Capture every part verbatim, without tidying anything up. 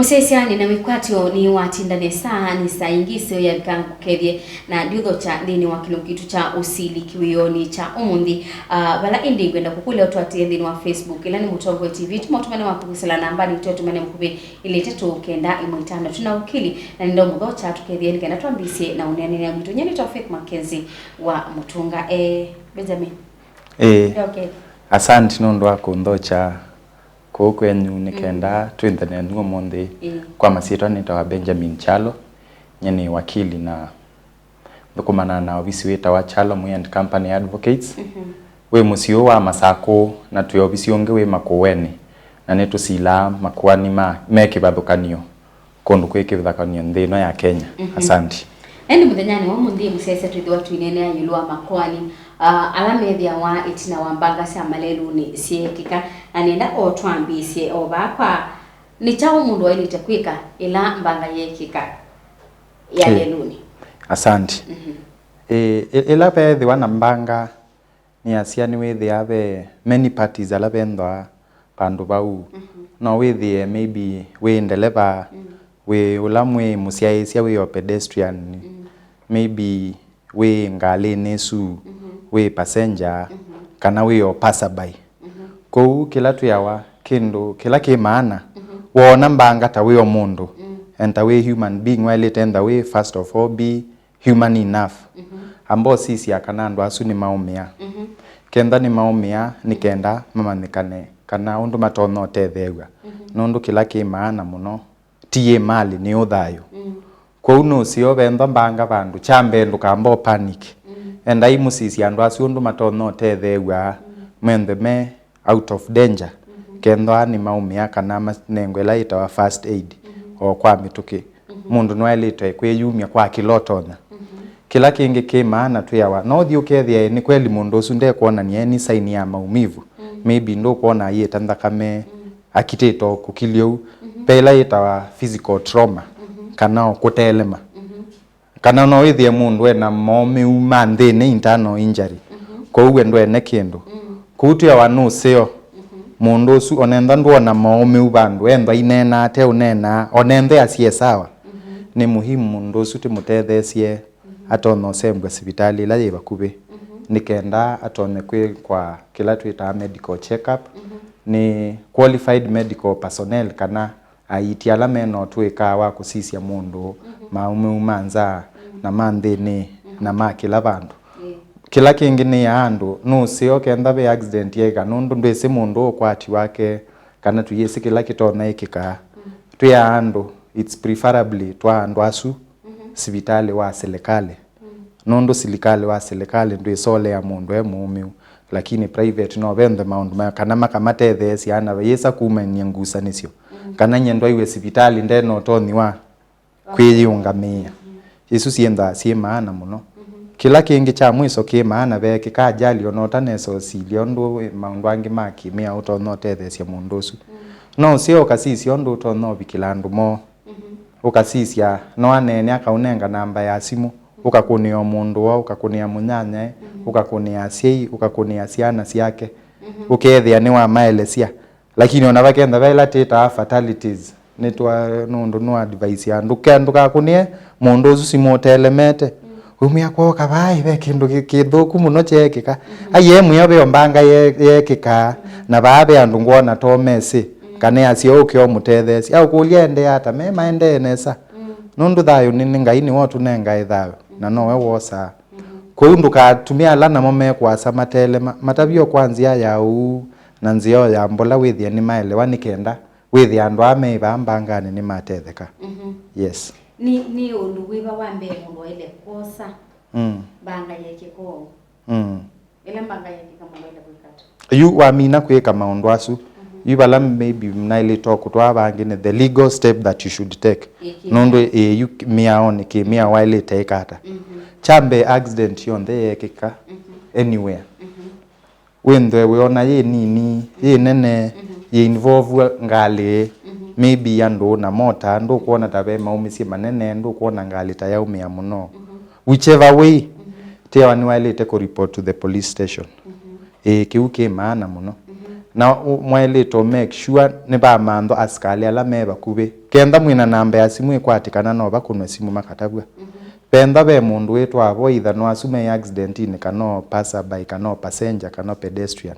Mũsyaĩĩsya nĩ na wĩkwatyo nĩ watinda nesa, nĩ saa ingĩ ĩseo yavika ngũkethye na ndiũthokya nthĩnĩ wa kĩlungu kitũ kya ũsili kĩwĩonĩ kya ũmũnthĩ. Ah, vala ĩndĩ ngwenda kũkũlya ũtũatĩĩe nthĩnĩ wa Facebook, ĩla nĩ Mũtongoi T V, tũma ũtũmane waku kwĩsĩla nambanĩ ĩtatu, tũmane mũkuvĩ, ĩlĩ ĩtatũ kenda ĩmwe ĩtano. Twĩna ũkili na nĩndaũmũthokya tũkethye nĩ kenda twambĩĩsye na ũneenany'a witũ. Nyie nĩtawa Faith Mackenzie wa Mũtũnga. Eh, Benjamin. Ĩĩ. Ndoke. Asante nũndũ wa kũnthokya kũũ kwenyu nĩ kenda twĩnthane nanyu ũmũnthĩ. Ĩĩ. Kwa masyĩtwa nĩtawa Benjamin Kyalo, nyie nĩ wakili na nthũkũmanaa na ovisi wĩtawa Kyalo Mui and Company Advocates. Mhm. Wĩ mũsyĩ ũũ wa Masakũ na twĩ ovisi ũngĩ wĩ Makũenĩ, na nĩtũsilaa makoani ma, me kĩvathũkany'o kũndũ kwĩ kĩvathũkany'o nthĩ ĩno ya Kenya. Mhm. Asante. Ĩndĩ mũthenyanĩ wa ũmũnthĩ mũsyaĩĩsya twĩthĩwa twĩneenea ĩũlũ wa makoani, ah, ala methĩawa ĩtina wa mbanga sya malelũnĩ syeekĩka, na nĩenda o twambĩĩsye o vaa kwa, nĩ kyaũ mũndũ waĩlĩte kwĩka ĩla mbanga yeekĩka ya lelũnĩ? Asante. Mhm. Ĩ, ĩ, ĩla veethĩwa na mbanga nĩasya nĩwĩthĩaa ve many parties ala venthwa vandũ vau. Mhm. No wĩthĩe maybe wĩ ndeleva, mm, wĩ ũla mwĩ mũsyaĩĩsya, wĩ o pedestrian, mm, maybe wĩ ngalĩnĩ ĩsu, mhm, wĩ passenger, mhm, kana wĩ o passerby. Mhm. Kwoou kĩla twĩawa, kĩndũ kĩla kĩ maana, mhm, woona mbanga ta wĩ o mũndũ, mm, and ta wĩ human being, waĩlĩte ntha wĩ first of all be human enough. Mhm. Amba ũsisya kana andũ asu nĩmaũmĩa. Mhm. Kenda nĩmaũmĩa, nĩ kenda mamanyĩkane kana ũndũ matonya ũtetheew'a. Mhm. Nũndũ kĩla kĩ maana mũno ti ĩ malĩ, nĩ ũthayũ. Mm. Kwoou nũseo venthwa mbanga vandũ, kya mbee ndũkamba ũ panic. Mm. Endai mũsisye andũ asu ũndũ matonya ũtetheew'a, mm, menthwe me out of danger, mhm, kethwa nĩmaũmĩa kana manengwe ĩla yĩtawa first aid, mhm, o kwa mĩtũkĩ. Mhm. Mũndũ nĩwaĩlĩte kwĩyumya kwa kĩla ũtonya. Mhm. Kĩla kĩngĩ kĩ maana twĩawa, no ũthi ũkethĩa nĩ kweli mũndũ ũsu ndekwonania any sign ya maumivu. Mm. Maybe ndũkwona aiĩta nthakame, mm, akitĩte o kũkilya ũu. Mhm. Ve ĩla yĩtawa physical trauma, mhm, kana o kũtelema. Mhm. Kana no wĩthĩe mũndũ ena maũmĩu ma nthĩnĩ, internal injury. Mhm. Kwoou we ndwene kĩndũ. Mm. Kũu twĩawa nũseo. Mhm. Mũndũ ũsu onentha ndwona maũmĩu vandũ, enthwa ineenaa, ate ũneenaa, onenthe asie sawa. Mhm. Nĩ muhimu mũndũ ũsu tũmũtetheesye, mhm, atonya ũsembwa sivitalĩ ĩla yĩ vakuvĩ. Mhm. Nĩ kenda atonye kwĩkwa kĩla twĩtaa medical check-up. Mhm. Nĩ qualified medical personnel kana aiti ala me na ũtũĩka wa kũsisya mũndũ, mhm, maũmĩu ma nza, mhm, na ma nthĩnĩ, mhm, na ma kĩla vandũ. Ĩĩ. Kĩla kĩngĩ nĩ ya andũ, nũseo kenda ve accident yeeka, nũndũ ndwĩsĩ mũndũ ũkwati wake, kana tũyĩsĩ kĩla kĩtonya ĩkĩka. Mhm. Twĩ ya andũ, it's preferably twa andũ asu, mhm, sivitalĩ wa silikalĩ. Mm. Nũndũ silikalĩ wa silikalĩ ndwĩsolea mũndũ e mũũmĩu, lakini private no venthe maũndũ ma kana makamatetheesya ana vayĩsa kumany'a ngusanĩsyo. Mm. Kana nyie ndwaiwe sivitalĩ ndena ũtonyi wa kwĩyĩũngamĩĩa. Mm. Isu syĩnthaa syĩ maana mũno. Mm-hmm. Kĩla kĩngĩ kya mwiso kĩ maana veekĩka ajali, ona ũtanesa ũsilya ũndũ maũndũ angĩ ma kĩmĩao ũtonya ũtetheesya mũndũ ũsu. Mm. No ũseo ũkasisya ũndũ ũtonya ũvikĩla andũ moo. Mhm. Ũkasisya, no aneene akaũnenga namba ya simũ, ũkakũnĩa o mũndũ woo, ũkakũnĩa mũnyanyae, mhm, ũkakũnĩa asyai, ũkakũnĩa syana syake, mhm, ũkethĩa nĩwamaelesya. Lakini ona vakenda vaĩla tĩtaa fatalities, nĩtwa nũndũ nũ advice ya ndũka-, ndũkakũnĩe mũndũ ũsu simũ ũtelemete. Mm. Umĩa kwoo kavaa ve kĩndũ kĩ-, kĩthũku mũno kyeekĩka. Mhm. Aiee mwĩo ve o mbanga ye-, yeekĩka, mhm, na vaa ve andũ ngwona to mesĩ, mhm, kana asya ũke ũmũtetheesye. Aũkũlya endee ata, me maendee nesa. Mm. Nũndũ thayũ nĩ, nĩ Ngai nĩwe ũtũnengae thayũ, na nowe wosaa. Mhm. Kwoou ndũkatumie ala namo me kũasa matele ma-, matavye o kwa nzĩa ya ũuu na nzĩa o ya mbola wĩthĩe nĩmaelewa nĩ kenda wĩthĩa andũ aa me vaa mbanganĩ nĩmatetheka. Mhm. Yes. Nĩ, nĩ ũndũ wĩva wa mbee mũndũ waĩle kwosa, mm, mbanga yeekĩka ũu? Mm. Ĩla mbanga yeekĩka mũndũ waĩle kwĩka ata? Yu wamina kwĩka maũndũ asu, mhm, yu vala maybe naĩlĩte o kũtwaa vangĩ nĩ the legal step that you should take. Ĩkĩka. Nũndũ ĩ yu mĩaonĩ kĩ mĩao waĩlĩte ĩka ata? Mhm. Kya mbee accident yonthe yeekĩka, mhm, anywhere. Mhm. Wĩnthwe wĩona yĩ nini, yĩ nene, mhm, yĩ involve ngalĩ, mhm, maybe andũ na mota, ndũkwona ta ve maũmĩsye manene, ndũkwona ngalĩ ta yaũmĩa mũno. Mhm. Whichever way, mhm, tĩawa nĩwaĩlĩte kũ report to the police station. Mhm. Ĩĩ, kĩu kĩ maana mũno. Mhm. Na ũ- mwaĩlĩte ũ make sure nĩvamantho asikalĩ ala me vakuvĩ. Kenda mwĩna namba ya simũ ĩkwatĩkana, no vakũnwe simũ makatavw'a. Venda ve mũndũ wĩtwaa vo, either no asu me accidentinĩ, kana o passerby, kana o passenger, kana o pedestrian.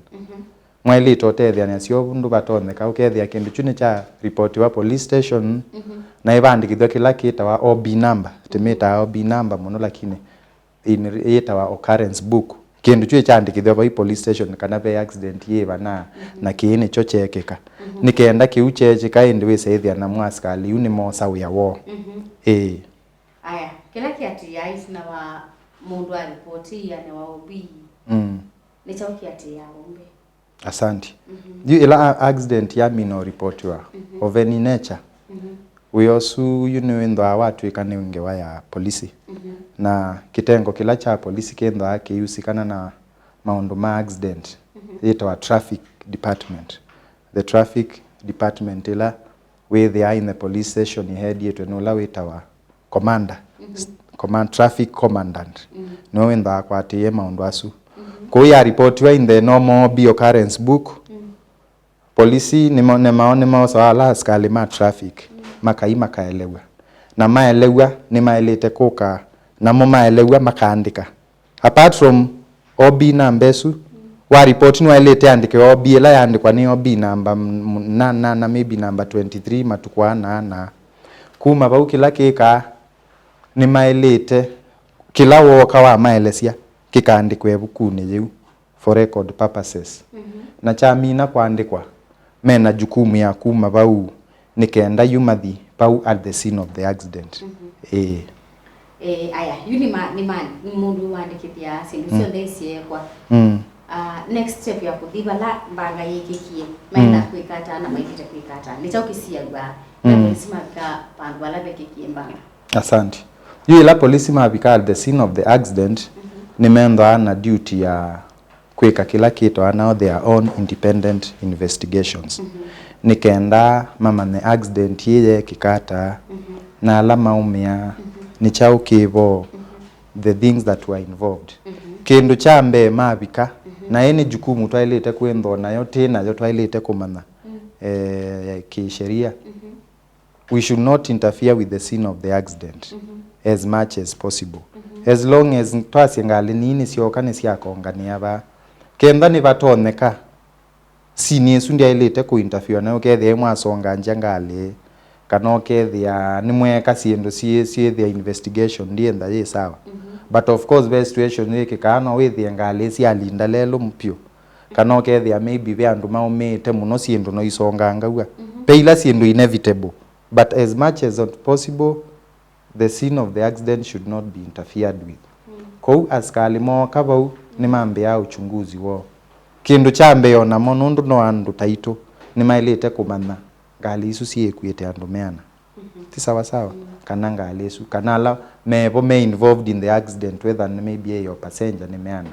Mwaĩlĩte ũtetheanĩsya ũndũ vatonyeka, ũkethĩa kĩndũ kyu nĩ kya ripotiwa police station, na ĩvandĩkĩthw'a kĩla kĩtawa O B number. Tĩmĩtaa O B number mũno, lakini in- yĩtawa occurrence book. Kĩndũ kyu ĩkyandĩkĩthw'a vai police station kana ve accident yĩva na, na kĩĩ nĩkyo kyeekĩka. Nĩ kenda kĩu kyeekĩka, ĩndĩ wĩsa ĩthĩa namo asikalĩ yu nĩmoosa wĩa woo. Ĩĩ. Aya, kĩla kĩatĩĩaa ĩtina wa mũndũ aripoti ĩanĩwa O B, Mm. nĩ kyaũ kĩatĩĩaa vau mbee? Asante. Yu ĩla a- accident yamina ũripotiwa of any nature, wĩa ũsu yu nĩwĩnthwaa watw'ĩka nĩ ngewa ya polisi. Na kĩtengo kĩla kya polisi kĩnthwaa kĩiusikana na maũndũ ma accident yĩtawa traffic department. The traffic department ĩla wĩthĩaa in the police station ĩheadĩtwe nĩ ũla wĩtawa commander, s- command, traffic commandant, nĩwe wĩnthaa akwatĩĩe maũndũ asu. Kũu yaripotiwa in the normal O B occurrence book, polisi nĩmo- nĩmao nĩmaosawa ala asikalĩ ma traffic, makai makaelew'a. Na maelew'a nĩmaĩlĩte kũka, namo maelew'a makaandĩka. Apart from O B namba ĩsu, wa report nĩwaĩlĩte andĩke O B ĩla yaandĩkwa nĩ O B namba m- m- na, na, na maybe namba twenty-three matukũ ana ana. Kuma vau kĩla kĩkaa, nĩmaĩlĩte kĩla wooka wamaelesya kĩkaandĩkwe ĩvukunĩ yĩu for record purposes. Na kyamina kũandĩkwa, mena jukumu ya kuma vau nĩ kenda yu mathi vau at the scene of the accident. Ĩĩ. Eh, aya, yu nĩ ma- nĩ ma- nĩ mũndũ wandĩkĩthya syĩndũ syonthe isyeekwa. Mm. Ah, next step ya kũthi vala mbanga yĩkĩkie, maenda kwĩka ata na maĩlĩte kwĩka ata? Nĩ kyaũ kĩsiaw'a na polisi mavika vandũ vala vekĩkie mbanga? Asante. Yu ĩla polisi mavika at the scene of the accident, nĩmenthwaa na duty ya kwĩka kĩla kĩtawa now their own independent investigations. Nĩ kenda mamanye accident ĩĩ yeekĩka ata, na ala maũmĩa, nĩ kyaũ kĩ vo, the things that were involved. Kĩndũ kya mbee mavika, na ĩĩ nĩ jukumu twaĩlĩte kwĩnthwa nayo, twĩ nayo, twaĩlĩte kũmanya, eh, kĩsheria. We should not interfere with the scene of the accident as much as possible. As long as twasye ngalĩ nini syoka nĩsyakonganĩa vaa, kenda nĩvatonyeka scene ĩsu ndyaĩlĩte kũinterfere nayo, ũkethĩa ĩmwe asongangya ngalĩ, kana ũkethĩa nĩmweeka syĩndũ syĩ- syĩthĩa investigation ndĩenda yĩ sawa. But of course ve situation yĩkĩkaa no wĩthĩe ngalĩ syalinda lelũ vyũ. Kana ũkethĩa maybe ve andũ maũmĩĩte mũno syĩndũ no isongangaw'a. Ve ila syĩndũ inevitable. But as much as possible, the scene of the accident should not be interfered with. Kwoou asikalĩ mooka vau nĩmambĩaa uchunguzi woo. Kĩndũ kya mbee o namo, nũndũ no andũ taitũ, nĩmaĩlĩte kũmanya ngalĩ isu syĩkuĩte andũ meana. Ti sawa sawa? Kana ngalĩ ĩsu, kana ala mevo me involved in the accident, whether nĩ maybe ĩyo passenger nĩ meana.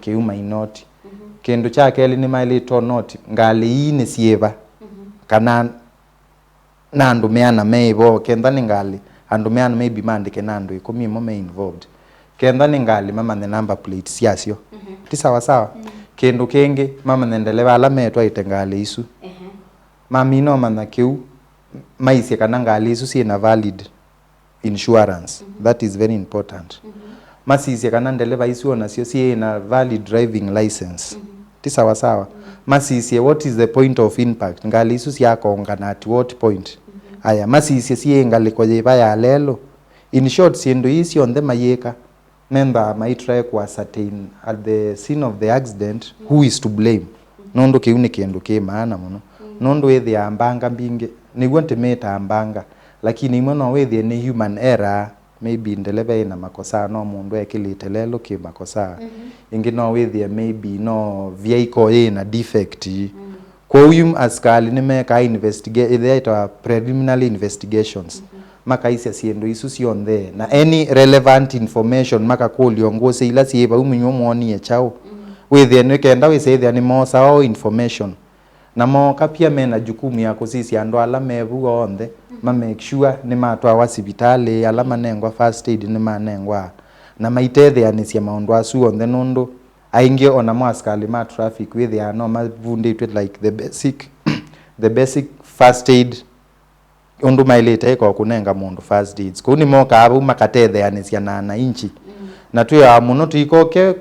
Kĩu mainoti. Kĩndũ kya kelĩ nĩmaĩlĩte ũnoti ngalĩ ii nĩ syĩva, kana na andũ meana meĩvo, kenda nĩ ngalĩ, andũ meana maybe maandĩke na andũ ĩkũmi ĩmo me involved. Kenda nĩ ngalĩ mamanye number plates syasyo. Ti sawa sawa? Kĩndũ kĩngĩ, mamanye ndeleva ala metwaĩte ngalĩ isu. Mamina ũmanya kĩu, maisye kana ngalĩ isu syĩ na valid insurance. That is very important. Masisye kana ndeleva isu o nasyo syĩ na valid driving license. Ti sawa sawa? Masisye what is the point of impact, ngalĩ isu syakongana at what point. Aya, masisye syĩ ngalĩko yĩva ya lelũ. In short, syĩndũ ii syonthe mayĩka, mendaa maitry kũ ascertain at the scene of the accident who is to blame. Nũndũ kĩu nĩ kĩndũ kĩ maana mũno. Nũndũ wĩthĩaa mbanga mbingĩ, nĩw'o ndĩmĩtaa mbanga, lakini imwe no wĩthĩe nĩ human error, maybe ndeleva ĩna makosa, no mũndũ ekĩlĩte lelũ kĩ makosa. Ĩngĩ no wĩthĩe maybe no vehicle ĩna defect. Kwoou yu asikalĩ nĩmekaa investiga- ĩla yĩtawa preliminary investigations. Makaisya syĩndũ isu syonthe na any relevant information, makakũlya ngũsĩ ila syĩ vau, minyw'ĩ mwonie kyaũ. Wĩthĩe nĩ kenda wĩsĩthĩa nĩmoosaa all information. Na mooka pia mena jukumu ya kũsisya andũ ala me vau onthe, ma make sure nĩmatwawa sivitalĩ, ala manengwa first aid nĩmanengwa, na maitetheanĩsya maũndũ asu onthe, nũndũ Aingĩ onamo asikalĩ ma traffic wĩthĩaa no mavundĩtw'e, like, the basic, the basic first aid, ũndũ maĩlĩte ĩka o kũnenga mũndũ first aids. Kũu nĩmokaa vau makatetheanĩsya na ananchi. Mm. Na twĩaa mũno tũikoke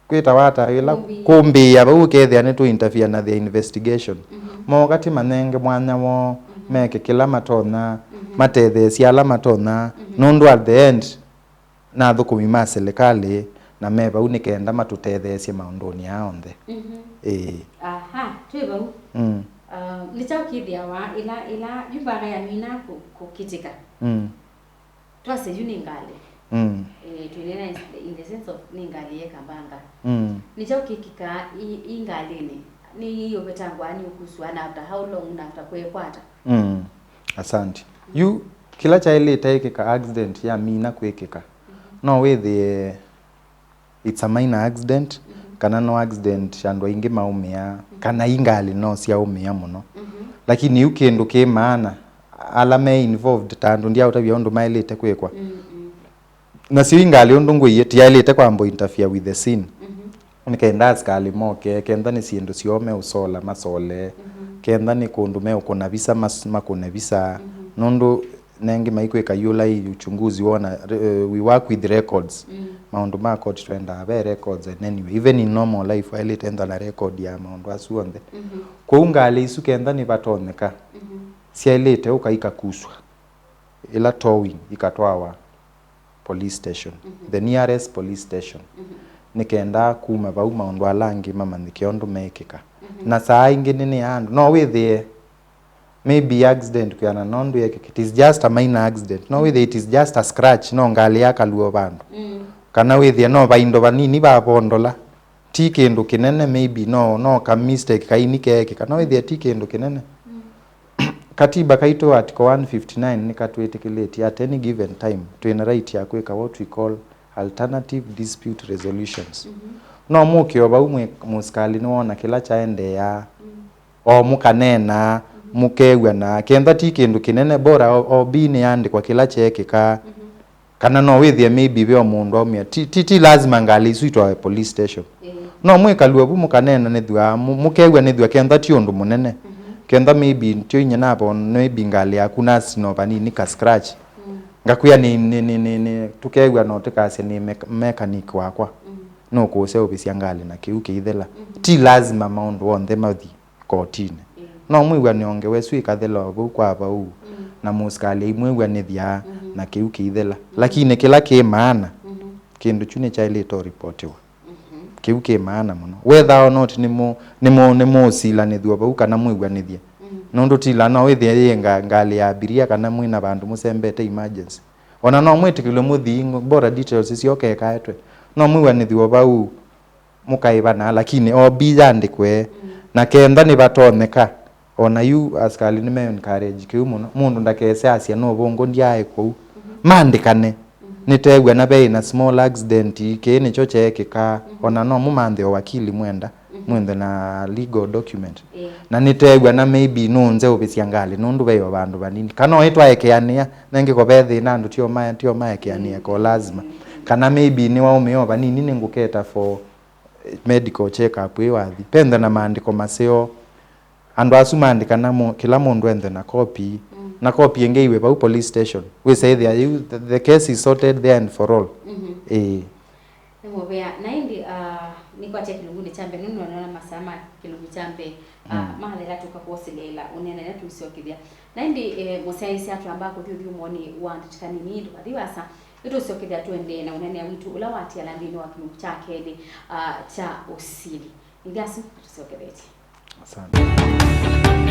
kwĩtawa ata ĩla kũmbĩĩa vau ũkethĩa nĩtũ interfere na their investigation. Mhm. Mooka ti manenge mwanya woo, mhm, meke kĩla matonya, mhm, matetheesye ala matonya, mhm, nũndũ at the end, na athũkũmi ma silikalĩ na me vau nĩ kenda matũtetheesye maũndũnĩ aa onthe. Mhm. Ĩĩ. Aha, twĩ vau. Mm. Uh, nĩ kyaũ kĩthĩawa ĩla, ĩla yu mbanga yamina kũ-, kũkitĩka? Mm. Twasye yu nĩ ngalĩ. Mm. Eh, twĩneena in the sense of nĩ ngalĩ yeka mbanga. Mm. Nĩ kyaũ kĩkĩkaa i, i ngalĩnĩ? Nĩ ũvetangwa, nĩ ũkuswa, na after how long, na after kwĩkwata? Mm. Asante. Yu, kĩla kyaĩlĩte ĩkĩka accident yamina kwĩkĩka, no wĩthĩe it's a minor accident, mhm, kana no accident andũ aingĩ maũmĩa, mhm, kana i ngalĩ no syaũmĩa mũno. Mhm. Lakini yu kĩndũ kĩ maana, ala me involved, ta andũ ndyaũtavya ũndũ maĩlĩte kwĩkwa. Mm, mm. Nasyo i ngalĩ ũndũ ngwĩie, tiaĩlĩte kwamba interfere with the scene. Mhm. Nĩ kenda asikalĩ moke, kenda nĩ syĩndũ syoo meũsola, masole, mhm, kenda nĩ kũndũ meũkũna visa, mas-, makũne visa. Mhm. Nũndũ nengĩ maikwĩka yũla i uchunguzi wona, eh, we work with records. Mm. Maũndũ ma court twendaa ve records and anyway. Even in normal life, waĩlĩte enda na record ya maũndũ asu onthe. Mhm. Kwoou ngalĩ isu kenda nĩvatonyeka, mhm, syaĩlĩte ũka ikakuswa. Ĩla towing ikatwawa police station, mhm, the nearest police station, mhm, nĩ kenda kuma vau maũndũ ala angĩ mamanyĩke ũndũ meĩkĩka. Mhm. Na saa ingĩ nĩ, nĩ andũ, no wĩthĩe maybe accident kwĩana na ũndũ yekĩka, it is just a minor accident, no wĩthĩe it is just a scratch, no ngalĩ yakalua vandũ. Mm. Kana wĩthĩe no vaindo vanini vavondola, ti kĩndũ kĩnene, maybe no, no ka mistake kaini keekĩka, no wĩthĩe ti kĩndũ kĩnene. Mm. Katiba kaitũ, article one fifty-nine, nĩkatwĩtĩkĩlĩtye at any given time twĩ na right ya kwĩka what we call alternative dispute resolutions. Mhm. No mũke o vau mwĩ mũsikalĩ nĩwona kĩla kyaendeea, mm, o mũkaneena, mhm, mũkew'ana, kenda ti kĩndũ kĩnene, bora o, O B nĩyaandĩkwa kĩla kyeekĩka. Mhm. Kana no wĩthĩe maybe ve o mũndũ aumĩa. Ti, ti, ti lazima ngalĩ isu itwawe police station. Ĩĩ. No mwĩkalw'a vu mũkaneenanĩthw'a, mũ-, mũkew'anĩthw'a kenda ti ũndũ mũnene. Mhm. Kenda maybe tyo inya navo, maybe ngalĩ yaku nasina o vanini ka scratch. Mm. Ngakwĩa nĩ, nĩ, nĩ, nĩ, nĩ, tũkew'a no tũkasya nĩ mek-, mechanic wakwa. Mm. Nũkũũseũvĩsya ngalĩ na kĩu kĩithela. Mhm. Ti lazima maũndũ onthe mathi kotinĩ. Ĩĩ. No mwĩw'anĩo ngewa ĩsu ĩkathela o vau kwa vau, mm, na mũsikalĩ aimwĩw'anĩthya, mhm, na kĩu kĩithela. Mhm. Lakini kĩla kĩ maana, mhm, kĩndũ kyu nĩkyaĩlĩte ũripotiwa. Mhm. Kĩu kĩ maana mũno. Whether or not nĩmũ-, nĩmũ-, nĩmũũsilanĩthw'a vau kana mwĩw'anĩthye. Mhm. Nũndũ tila no wĩthĩe yĩ nga-, ngalĩ ya abiria kana mwĩ na vandũ mũsembete emergency. Ona no mwĩtĩkĩlwe mũthi, bora details isu okekaetwe. No mwĩw'anĩthw'a vau, mũkaĩvana, lakini O B yandĩkwe, mm, na kenda nĩvatonyeka, ona yu asikalĩ nĩme encourage kĩu mũno, mũndũ ndakese asya no vongo ndyaĩ kũu. Mhm. Maandĩkane. Mhm. Nĩtew'ana veĩ na small accident, kĩĩ nĩkyo kyeekĩka, mhm, ona no mũmanthe o wakili mwenda, mhm, mwĩnthe na legal document. Ĩĩ. Na nĩtew'ana maybe nũnzeũvĩsya ngalĩ nũndũ veĩ o vandũ vanini. Kana oĩ twaekeanĩa, nengĩ ko ve thĩna andũ tio ma-, tio maekeanĩa ko lazima. Mm. Kana maybe nĩwaũmĩa o vanini nĩngũketa for medical check up ĩ wathi. Venthe na maandĩko maseo. Andũ asu maandĩkana mo-, kĩla mũndũ enthe na copy. Mm. Na copy ĩngĩ iwe vau police station. Wĩsa ĩthĩa yu, the, the case is sorted there and for all. Mhm. Ĩĩ. Nĩ mũvea. Na ĩndĩ, ah, nĩkwatya kĩlungunĩ kya mbee, nũndũ nĩona masaa ma kĩlungu kya mbee, ah, mm, mathela tũka kwoseleela ũneenany'a tũisyokethya. Na ĩndĩ, eh, mũsyaĩĩsya twamba kũthi ũthyũmũonĩ wa ndatĩka nini, ndũkathi vaasa. Nĩtũsyokethya tũendee na ũneenea witũ ũla watiala nthĩnĩ wa kĩlungu kya kelĩ, ah, kya ũsili. Nthĩ asu, nĩtũsyokethetye. Asante.